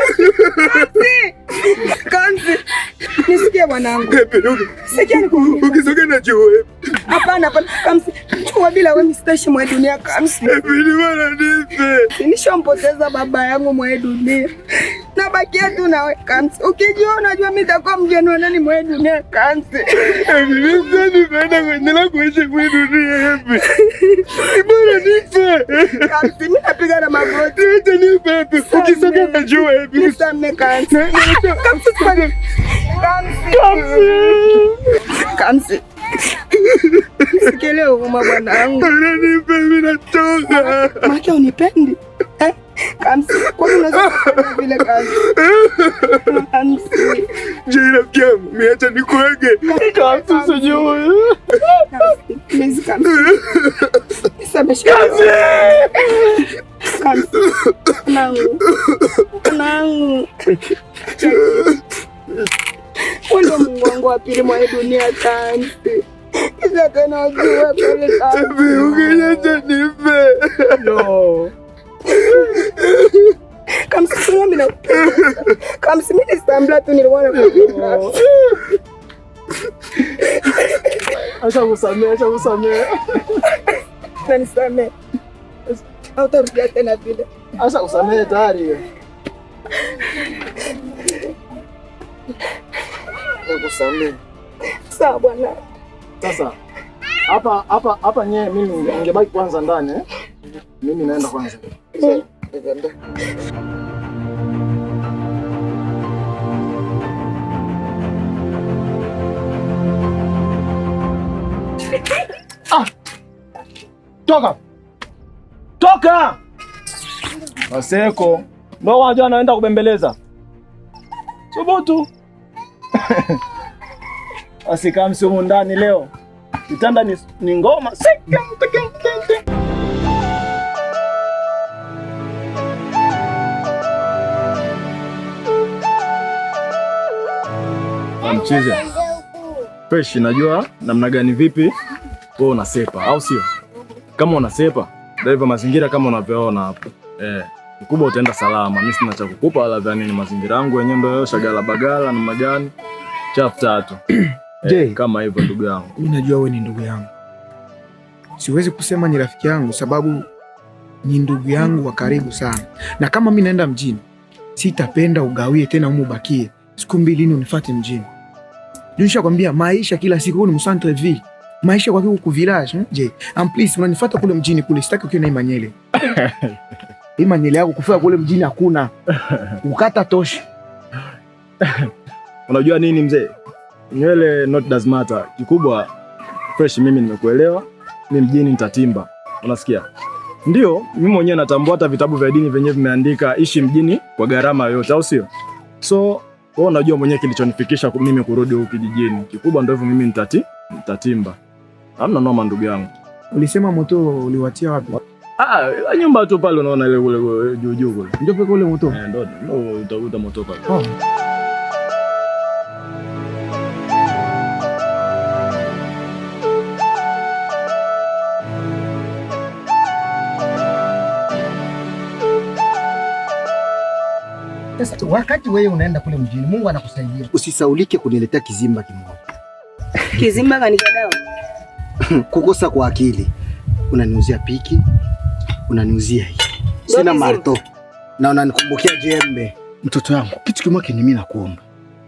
Kamsi. Kamsi. Nisikie bwanangu. Sikia nikwambie. Ukisogea na jua. Hapana, hapana. Kamsi. Chua bila wewe sitaishi mwa dunia Kamsi. Ni bora nife. Nishampoteza baba yangu mwa dunia. Nabakia tu nawe Kamsi. Ukijua unajua mimi nitakuwa mgeni wa nani mwa dunia Kamsi. Mimi siwezi kwenda kuendelea kuishi kwa dunia hivi. Ni bora nife. Kamsi, mimi napiga na magoti. Niache nife. Ukisogea na jua hivi. Nisamehe Kamsi. Kamsi, Kamsi. Kamsi. Sikielewa huruma bwanangu. Bora nife, mimi natoka. Maana unipendi? Eh? Kamsi, kwa nini unaweza kufanya vile Kamsi? Kamsi. Je, rafiki yangu, mimi acha nikuweke. Kamsi, sijui. Kamsi, please Kamsi. Nisamehe. Kamsi. Kamsi. Mwanangu. Mwanangu. Wewe ndio Mungu wangu wa pili mwa dunia Kamsi. Kisha tena ujue kweli Kamsi. Ukiniacha nife. No. Kamsi, sio mimi nakupenda. Kamsi, mimi nisambla tu nilikuwa nakupenda. Acha kusamehe, acha kusamehe. Na nisamehe. Hautarudia tena vile. Acha kusamehe tayari. Nakusamehe. Sawa bwana. Sasa hapa hapa hapa nyewe mimi ningebaki kwanza ndani eh? Mimi naenda kwanza. Ah! Toka! Toka! Waseko. Ndio wajua anaenda kubembeleza. Subutu. Asikamsi humu ndani leo. Kitanda ni ngoma. Mcheza. Fresh, najua namna gani vipi wewe unasepa au sio? Kama unasepa, driver mazingira kama unavyoona hapo. Mkubwa utaenda salama. Mimi sina cha kukupa wala vya nini, mazingira yangu yenyewe ndio shagala bagala namna gani. Chafu tatu. Je, kama hivyo ndugu yangu. Mimi najua wewe ni ndugu yangu. Siwezi kusema ni rafiki yangu sababu ni ndugu yangu wa karibu sana. Na kama mimi naenda mjini, sitapenda ugawie tena umu ubakie. Siku mbili ni unifuate mjini. Nishakwambia maisha kila siku huko ni centre ville. Maisha kwa huku village, Je, en plus unanifuata kule mjini kule, sitaki ukiona imanyele. Imanyele yako kufika kule mjini hakuna. Ukata toshi. Unajua nini mzee? Nywele not does matter. Kikubwa fresh, mimi nimekuelewa. Mimi mjini nitatimba. Unasikia? Ndio, mimi mwenyewe natambua hata vitabu vya dini vyenyewe vimeandika ishi mjini kwa gharama yoyote, au sio? So, wewe unajua mwenyewe kilichonifikisha mimi kurudi huku kijijini. Kikubwa ndio hivyo, mimi nitatimba. Hamna noma ndugu yangu. Ulisema moto uliwatia wapi? Ah, nyumba tu pale unaona ile kule juu juu kule. Ndio peke ule moto. Ndio utakuta moto pale. Oh. Sasa wakati wewe unaenda kule mjini, Mungu anakusaidia. Usisaulike kuniletea kizimba kimoja. Kizimba gani cha dawa? Kukosa kwa akili. Unaniuzia piki, unaniuzia hii. Sina marto. Na unanikumbukia jembe. Mtoto wangu, kitu kimoja ni mimi nakuomba.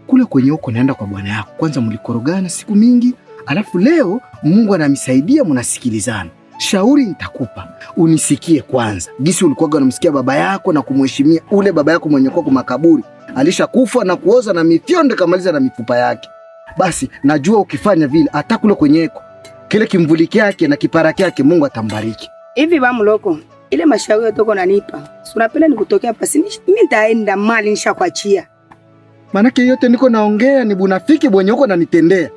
Kule kwenye huko naenda kwa bwana yako. Kwanza mlikorogana siku mingi, alafu leo Mungu anamsaidia mnasikilizana. Shauri nitakupa, unisikie kwanza. Jinsi ulikuwa unamsikia baba yako na kumheshimia ule baba yako mwenye kwa makaburi. Alishakufa na kuoza na mifyondo kamaliza na mifupa yake. Basi najua ukifanya vile hata kule kwenyeko kile kimvuli kyake na kipara kyake Mungu atambariki. Hivi ba mloko, ile mashauri yote uko unanipa. Si unapenda nikutokea pasi mimi nitaenda mali nishakuachia. Manake yote niko naongea ni bunafiki bwenye uko nanitendea.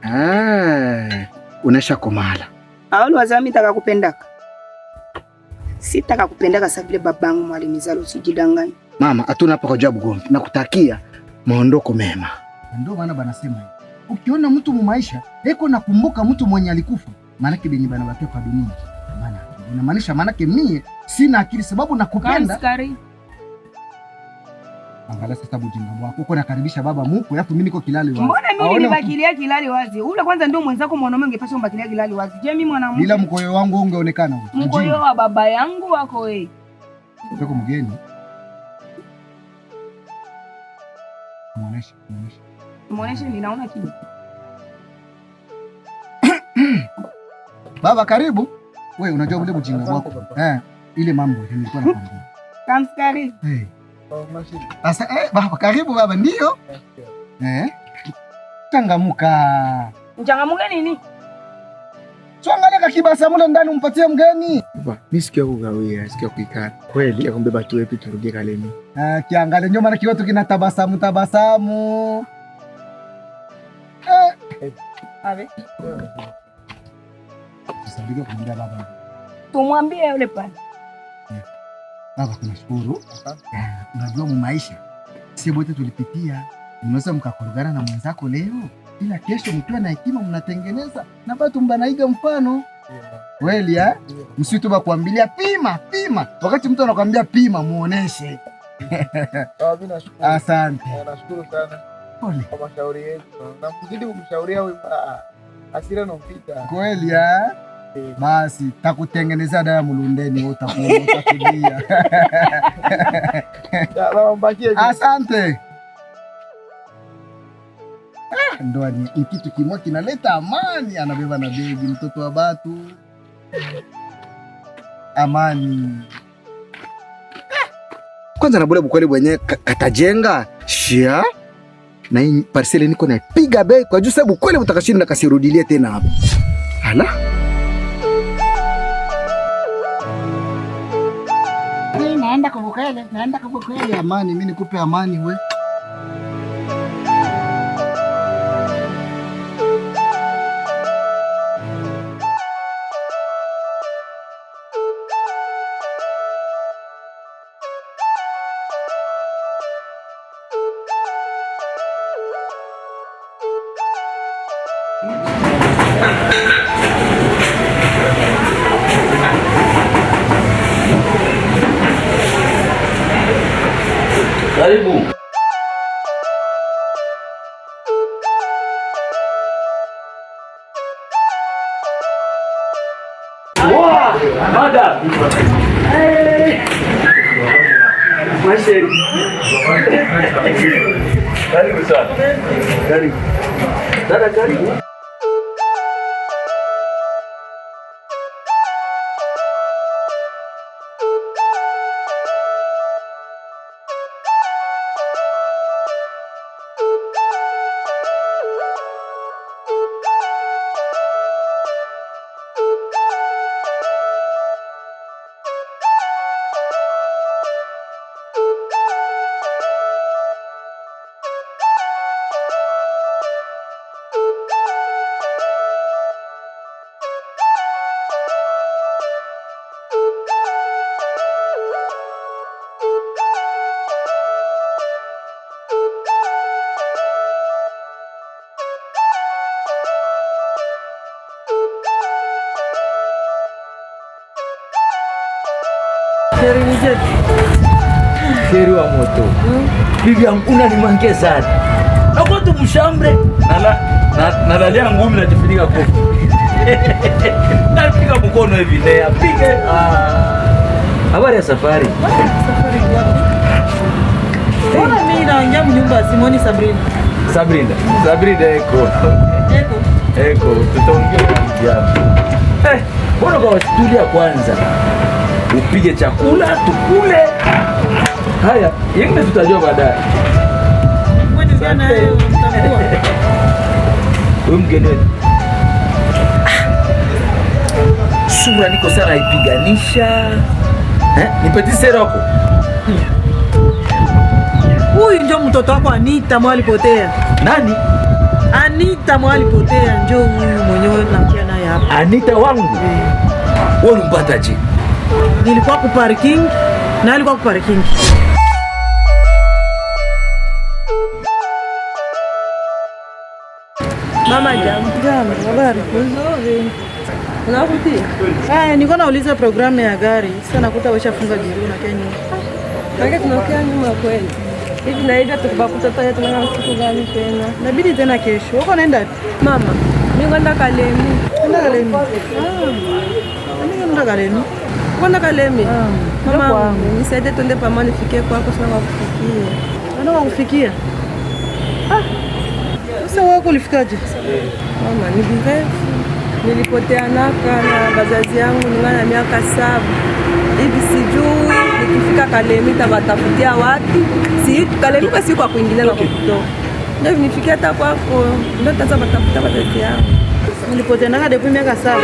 Ah, unaisha komala. Awali wazee mimi nataka kupendaka. Sitaka kupendaka sasa vile babangu mwalimu Zalo, usijidanganye. Mama, hatuna hapa kwa jawabu gomvi. Nakutakia maondoko mema. Ndio maana banasema hivi. Ukiona mtu mu maisha eko nakumbuka mtu mwenye alikufa, maana yake benye bana bakia kwa dunia. Maana Inamaanisha maanake mie sina akili sababu nakupenda. Kamskari. Angalia sasa bujinga wako. Uko nakaribisha baba mkwe, alafu mimi niko kilali wazi. Mbona mimi Aone nilibakilia kilali wazi? Ule kwanza ndio mwenzako mwanaume ungepaswa umbakilia kilali wazi. Je, mimi mwanamke? Bila mkoyo wangu ungeonekana huko. Mkoyo wa baba yangu wako wewe. Uko mgeni. Muoneshe, muoneshe. Muoneshe ninaona kitu. Baba karibu. Wewe unajua ule mjinga wako. Ile mambo nilikuwa nakwambia. Kamskari. Sasa baba karibu baba ndio. Changamuka. Mchangamuke nini? Tuangalie kakibasa mule ndani umpatie mgeni. Baba, mimi sikia kugawia, sikia kuikana. Kweli ya kumbeba tu epi turudie Kalemi. Kiangalie nyuma na kiwatu kinatabasamu tabasamu. Abe. Tusaidie kumwambia baba. Tumwambie yule pale. Baba tunashukuru. Unajua mu maisha si wote tulipitia. Mnaweza mkakorogana na mwenzako leo, ila kesho mkiwa na hekima mnatengeneza na bado mbanaiga mfano. Kweli eh? Msitu bakwambilia pima pima. Wakati mtu anakuambia pima muoneshe. Mimi nashukuru. Asante. Nashukuru sana. Pole. Kwa mashauri yetu. Na mzidi kumshauria huyu hasira na mpita. Kweli eh? Basi takutengenezea dawa mulundeni wewe utakuwa utatulia. Asante. Ndoa ni kitu kimoja kinaleta amani, anabeba na bebi mtoto wa batu. Amani. Kwanza na bule bukweli bwenye katajenga shia na hii parcel niko naipiga bei kwa juu sababu kweli utakashinda kasirudilie tena hapa. Ala. Naenda kubukele, naenda kubukele. Amani, mimi nikupe amani we. Karibu. Wow, madam. Hey. Masheri. Karibu sana. Karibu. Dada karibu. Sheri wa moto. Bibi yangu unanimanke sana. Nakuwa tu mshambre. Nalalia ngumi najifunika kofi. Napiga mkono hivi na apige. Habari ya safari? Safari wapi? Mbona mimi naingia mnyumba Simoni Sabrina? Sabrina. Sabrina eko. Eko. Eko, tutaongea na mbona kwa studio kwanza? Upige chakula tukule. Haya, yengine tutajua baadaye. Huyu mgeni wetu. Sura niko sana ipiganisha. Ni petit sœur wako. Huyu ndio mtoto wako Anita mwalipotea. Nani? Anita mwalipotea ndio huyu mwenyewe nakia naye hapa. Anita wangu? Wewe ulimpata je? Nilikuwa ku parking na alikuwa ku parking. Mama jambo. Jambo, habari? Nzuri. Unarudia? Eh, nilikuwa nauliza programu ya gari. Sasa nakuta washafunga biru na Kenya. Maana tunakia nyuma kweli. Hivi na hivi tukubakuta tena tunaona siku gani tena? Inabidi tena kesho. Uko naenda wapi? Mama, mimi kwenda Kalemi. Kwenda Kalemi. Mimi kwenda Kalemi. Kwenda Kalemi. Mama, kwangu. nisaidie twende pamoja nifikie kwako sina kwa kufikia. Ndio kufikia. Ah. Sasa wewe ulifikaje? Mama, ni virefu. Nilipotea naka na bazazi yangu ningana na miaka 7. Hivi sijui nikifika Kalemi tabatafutia wapi. Si Kalemi kwa siku kwa kuingilia na kwa kutoka. Ndio nifikia hata kwako, ndio tataza batafuta bazazi yangu. Nilipotea naka depuis miaka 7.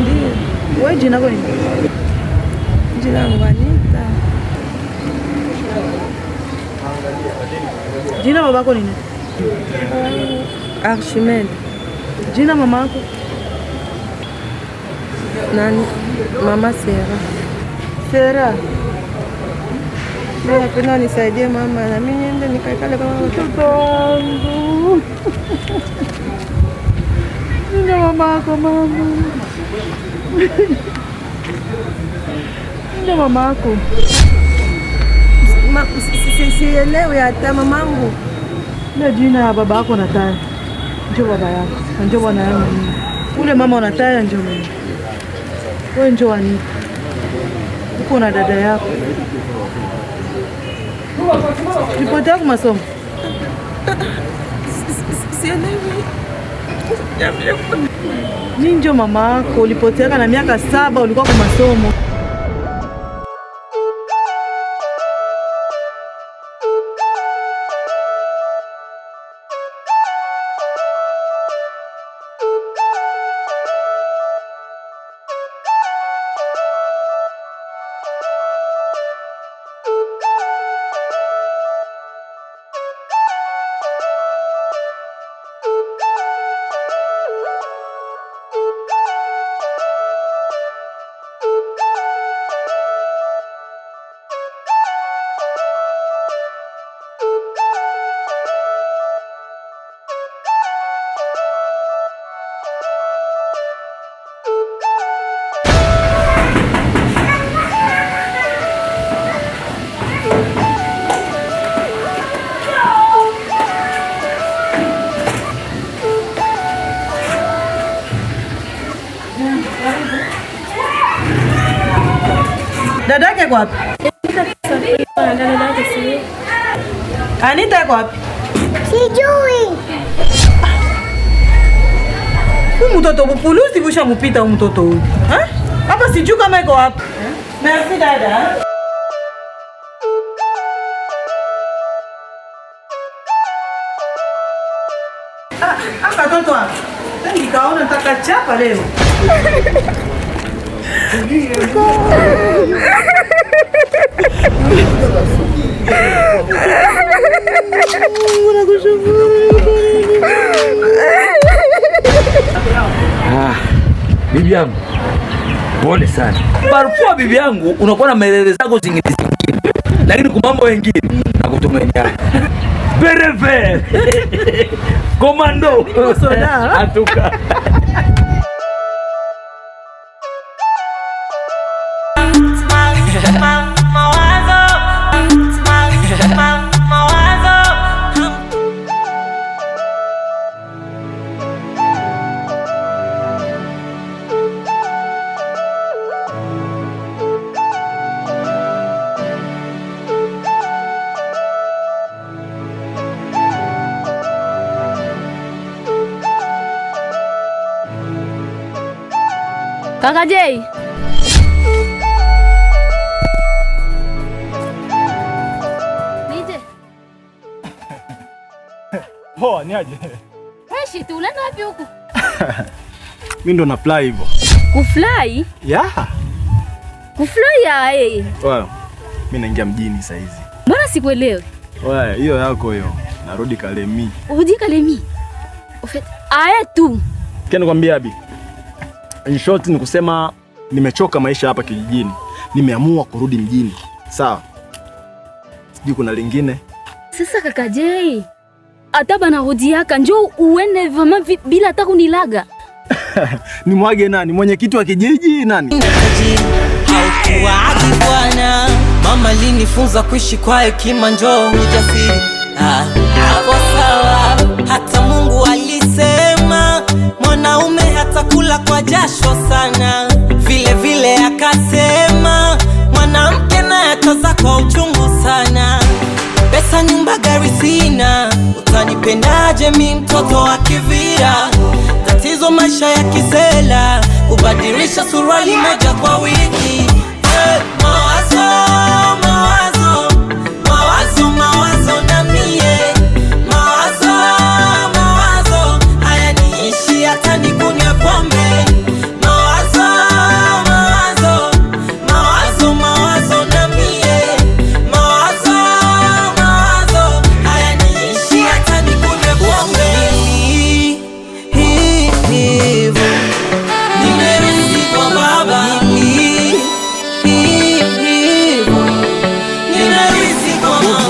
Ndio. Wewe jina lako ni? Jina langu Anita. Jina babako ni nani? Archimede. Jina mamako? Nani? Mama Sera. Sera. Mimi napenda nisaidie mama na mimi niende nikaikale kama mtoto wangu. Nina mamako mama. Nina mamako. Sielewi hata mamangu. Na jina ya babako nataya. Njoo baba yako. Njoo bwana yangu. Ule mama unataya njoo mimi. Wewe njoo Anita. Uko na dada yako. Ulipotea kwa masomo? Sielewi. Ni njoo mama yako, ulipotea na miaka 7 ulikuwa kwa masomo. Dadake yuko wapi? Anita yuko wapi? Sijui. Huyu mtoto bupulusi busha mupita huyu mtoto huyu. Ha? Hapa sijui kama yuko wapi. Merci dada. Ah, hapa toto hapa. Nikaona nitakachapa leo. Ah, bibi yangu pole sana. Parfois bibi yangu unakuwa na melele zako zingine zingine, lakini kwa mambo mengine nakutumainia. Bereve komando atuka. Kaka Jay. Nije. Poa, ni aje? Fresh tu, unaenda wapi huku? Mimi ndo na fly hivyo. Kufly? Yeah. Kufly ya eh. Wewe, mimi naingia mjini saa hizi. Mbona sikuelewi? Wewe, hiyo yako hiyo. Narudi Kalemi. Urudi Kalemi? Ofet, aye tu. Kia nikwambia Abi. In short ni kusema nimechoka maisha hapa kijijini. Nimeamua kurudi mjini. Sawa. Sijui kuna lingine. Sasa kaka Jay, ata banarudiaka njoo uende vraiment bila hata kunilaga. Nimwage nani? Mwenyekiti wa kijiji nani? Haukuwa adi bwana, mama alinifunza kuishi kwa hekima, njoo ujasiri. Ah, hapo sawa. Hata Mungu alisema mwanaume hatakula kwa jasho sana, vile vile akasema mwanamke naye atazaa kwa uchungu sana. Pesa, nyumba, gari sina, utanipendaje mi mtoto wa Kivira? Tatizo maisha ya kisela, kubadilisha suruali moja kwa wiki. Eh, mawazo, mawazo, mawazo, mawazo na mie. Mawazo, mawazo, hayaniishi hata nikunywe pombe. Mawazo, mawazo, mawazo, mawazo na mie. Mawazo, mawazo, hayaniishi hata nikunywe pombe. Hivo nimerudi kwa baba. Hivo nimerudi kwa mama.